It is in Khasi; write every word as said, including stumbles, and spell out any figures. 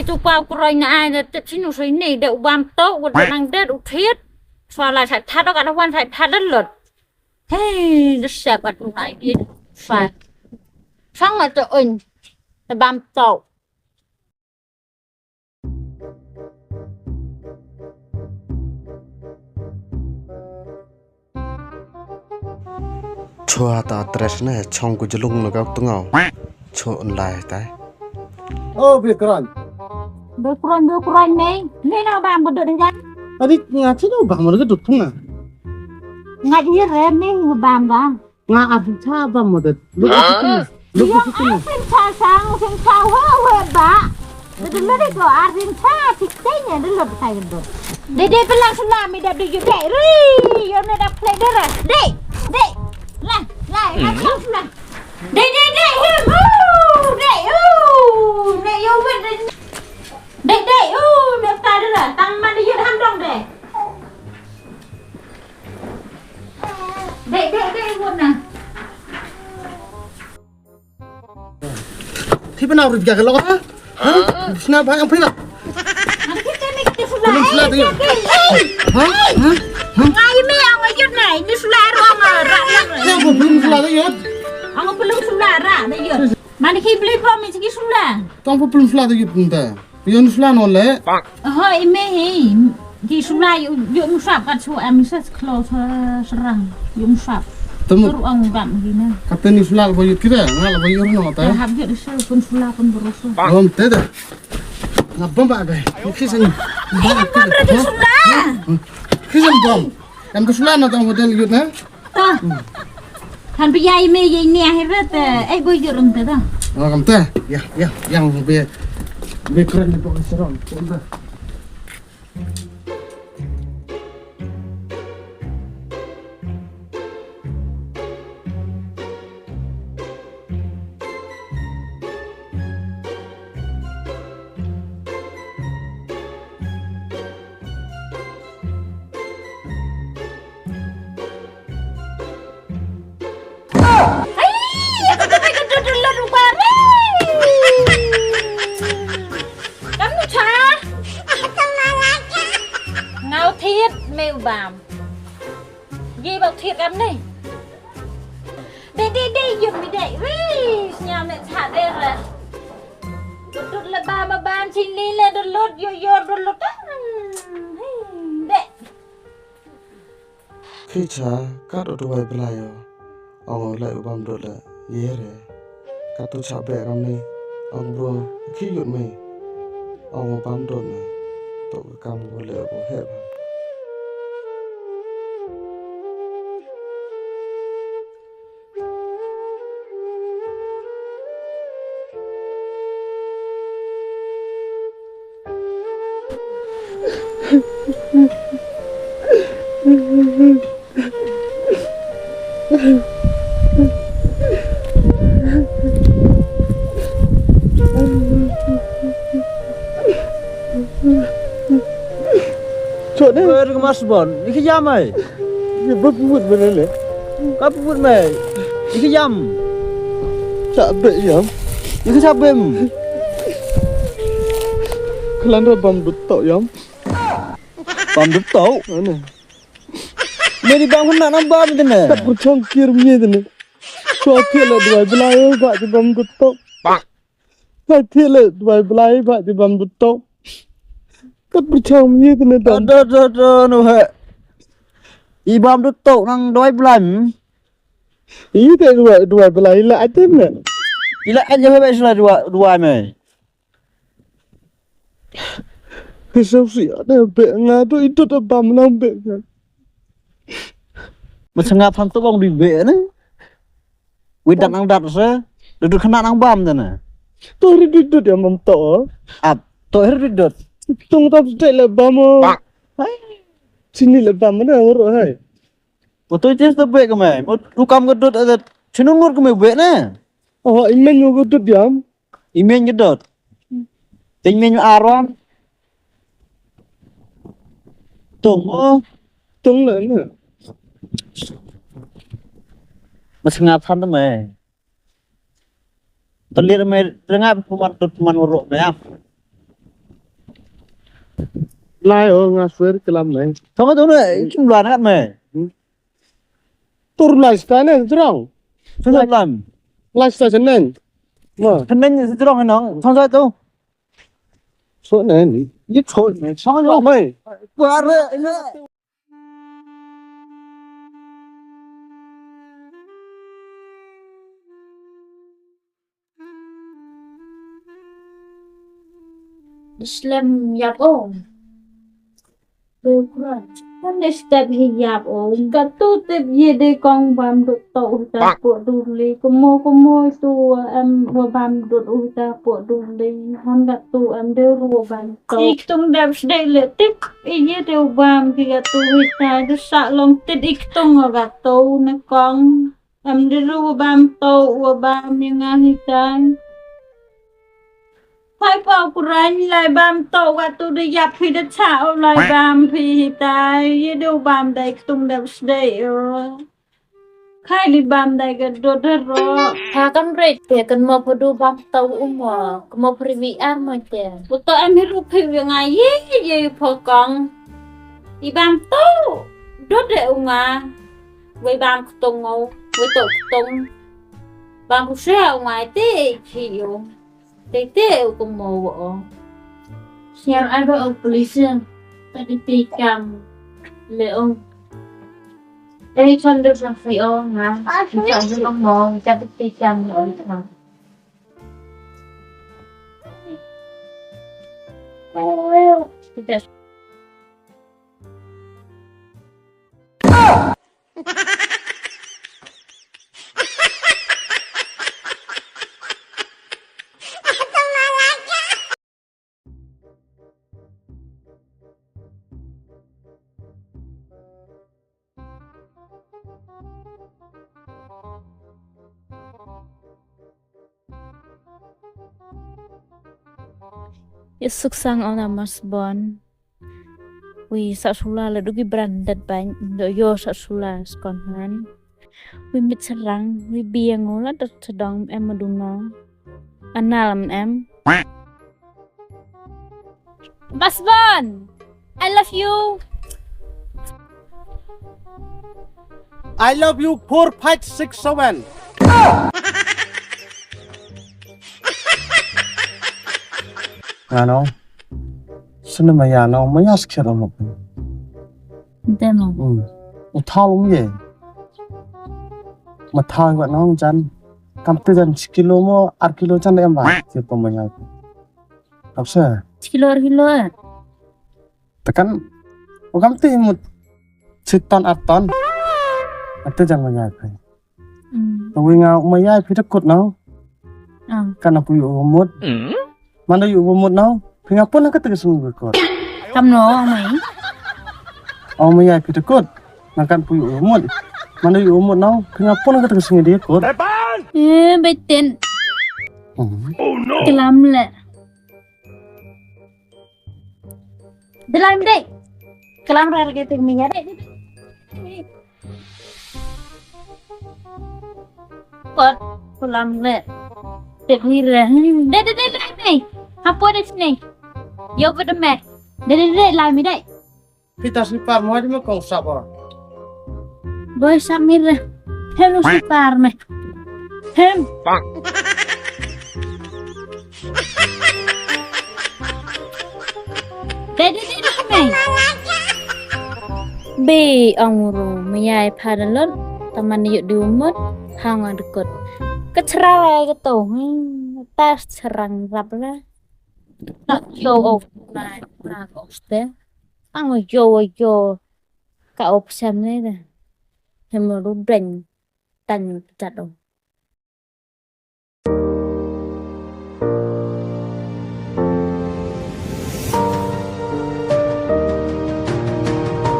Tu pa u kroi na ai da tip sini u sini da u bam to u da nang det u thiet. Fa la sa thad ka da wan sa thad da lot. Hei, da sep at u nai di. Fa. Sang la to un. Da bam to. Chua ta tres ne chong ku jlung na kau tungau. Chu nlai tai. O Bikran. Bikran, Bikran ne. Ne na bam bedut ngan. Tadi ngaji no bam bedut tunga. Ngaji re ne bam bam. Nga a rin cha bam mo de. Lu ko situ. Lu ko situ. Rin cha sang, rin cha ho ho ba. De de lu de ko a rin cha tik te nya de lu tai de. De de pelang sula mi de de yu de. Ri, yu ne da play de ra. De, de. La, la, la sula. De de de. Hu, de, hu. De yu we de. De de, hu, de ta de ra. Tang ma de yu ham dong de. Dek, dek, dek, ikut nah. Ti pernah urut jaga lo ha? Ha? Sna ba yang pernah. Nanti kita ni kita sudah. Belum sudah tu, ya? Ha? Ha? Ha? Ngai me ang ayut nai. Ini sudah ruang rak rak. Ya, aku belum sudah tu, ya. Aku belum sudah rak dah, ya. Mana ki beli bom ni segi sudah? Tang aku belum sudah tu, ya, bentar. Ïa, ni sula no le. Ho, i mei hi. Ki sula ïoh, ïoh musap kat su em sa klo sa serang. Ïoh musap. Temu. Teru ang gam gina. Kata ni sula ba ïoh kira, nga la ba ïoh no ta. Ya, hap ïoh sa pun sula pun berusa. Bom te da. Nga bom ba be. Ki san. Bom, bom, bom, sula. Ki san bom. Em tu sula no tang hotel ïoh na. To. Han pia i mei i ni ahirat, eh, boi jor rum te to. Oh, kam te. Ya, ya, yang be, be keren ni pokok seram. Kam te. Ai, aku tu mai kedut dulu rupa ni. Kamu cha? Ngau thied me u bam. Ye bau thied kam ni. Dei, dei, dei, yun mi dei. Wei, sñiaw ne cha dei re. Dut le bam, bam, chin li le dut lut, yo, yo, dut lut. Dei. Khi cha, kat u duwai Blai o. Ong u lai u bam dud la, ye re. Kat u cha beh kam ni, ong bro, khi yut mei. Ong u bam dud na, tok ka kam u le u heh ba. Chok deh. Wer ke mas bon, iki jam ai. Ye ba put ba le. Ka put mai. Iki jam. Cha be yam. Iki cha bem. Klan ra bam dut tok yam. Bam dut tok. Ana. Meri bam kena nang bam tene. Tak percang kir mi tene. Chua thied le duwai Blai ba ti bam dut tok. Chua thied le duwai Blai ba ti bam dut tok. Kat percang mi tene tam. Do do do no he. I bam dut tok nang duwai Blai. I te duwai duwai Blai la atem ne. Ila aja ba sila duwai duwai me. Kesau si ada be nga tu itu te bam nang be nga. Masa nga phan tu bang di be ne. Wi dat nang dat se. Duduk kena nang bam tene. To ri duduk ya mam to. Ap to ri duduk. Tung tap te le bam o. Hai. Sini le bam ne oro hai. Mo to ches to be kemai. Mo tu kam ke dut ada. Chinu ngur kemai be ne. Oh, imen ngur dut yam. Imen ke dot. Ting men aron. Tong o. Tong le ne. Mas nga phan te me. Telir me rengap peman tut peman uruk me. Lai o nga swer kelam nai. Thong tu ne kim luan hat me. Tur lai sta ne jrong. Swer lam. Lai sta chen nen. Ma. Chen nen jrong no. Thong sa tu. So nen. Ye so nen. Thong lo me. Kwa re ne. Slem ïap o. Bukra. Kan step hi ïap o. Ka tu tip ye de kong bam dut to uta po duli. Kumo kumo tu em wa bam dut uta po duli. Han ka tu em de ru bam to. Ik tung dep sdei le tip. Ye de bam ki ka tu uta de sa long tit ik tung ka tu ne kong. Em de ru bam to wa bam ni nga hitai. Hai pa kuran lai bam to wa tu de ïap hi de cha o lai bam hi hitai. Ye de bam dai ktung dep sdei o. Khai li bam dai ka do de ro. Tha kan ret pe kan mo pha du bam to u mo. Kan mo pha ri wi ar mo te. Pu to em hi ru phi wi nga ye ye pho kong. I bam to do de u nga. Wei bam ktung o. Wei to ktung. Bam ku sia u nga te ki yo. Te te u kumo o. Siar ai ba o police. Ta di ti kam le o. Ei chon de sa fi o nga. Chon de o mo ta di ti kam le o. Ïa suk sang ona mas bon. Wi sa sula la dugi branded ban do yo sa sula second hand. Wi mit serang wi biang la dot sedong em maduna. Anal em. Basban, I love you. I love you four five six seven. Ano, sini maya no maya sekian lama. Demo. Hmm. Uthal um ye. Mathal wat no jan. Kam te jan sekilo mo ar kilo jan em ba. Siapa maya. Apsa? Sekilo ar kilo eh. Tekan, u kam te mut. Sitan atan. Ate jan maya phi. Hmm. Tawi nga maya phi tekut nau. Ah. Kan aku yu mut. Mana yu mut nau. Phi nga pun ka te sung tekut. Kam no mai. Oh maya phi tekut. Nang kan pu yu mut. Mana yu mut nau. Phi nga pun ka te sung tekut. Eh, beten. Hmm. Kelam le. Dalam dek. Kelam rara gitu minyak dek. Pot, kelam dek. Dek mira. Dek, dek, dek, dek, dek. Apa dek sini? Yo, pada meh. Dek, dek, dek, lami dek. Kita si par mo di mo kong sabo. Boy Samir. Hem u sipar me. Hem. Dai, dai, dai, dai, dai. Be ong ru meyai pha da lut. Taman yu di umut. Hang a dukut. Kachra lai kato. Hmm, tas cherang rap la. Tak yo ok na na ok ste. Ang yo yo. Ka op sem ne da. Hem ru deng. Tang chat o.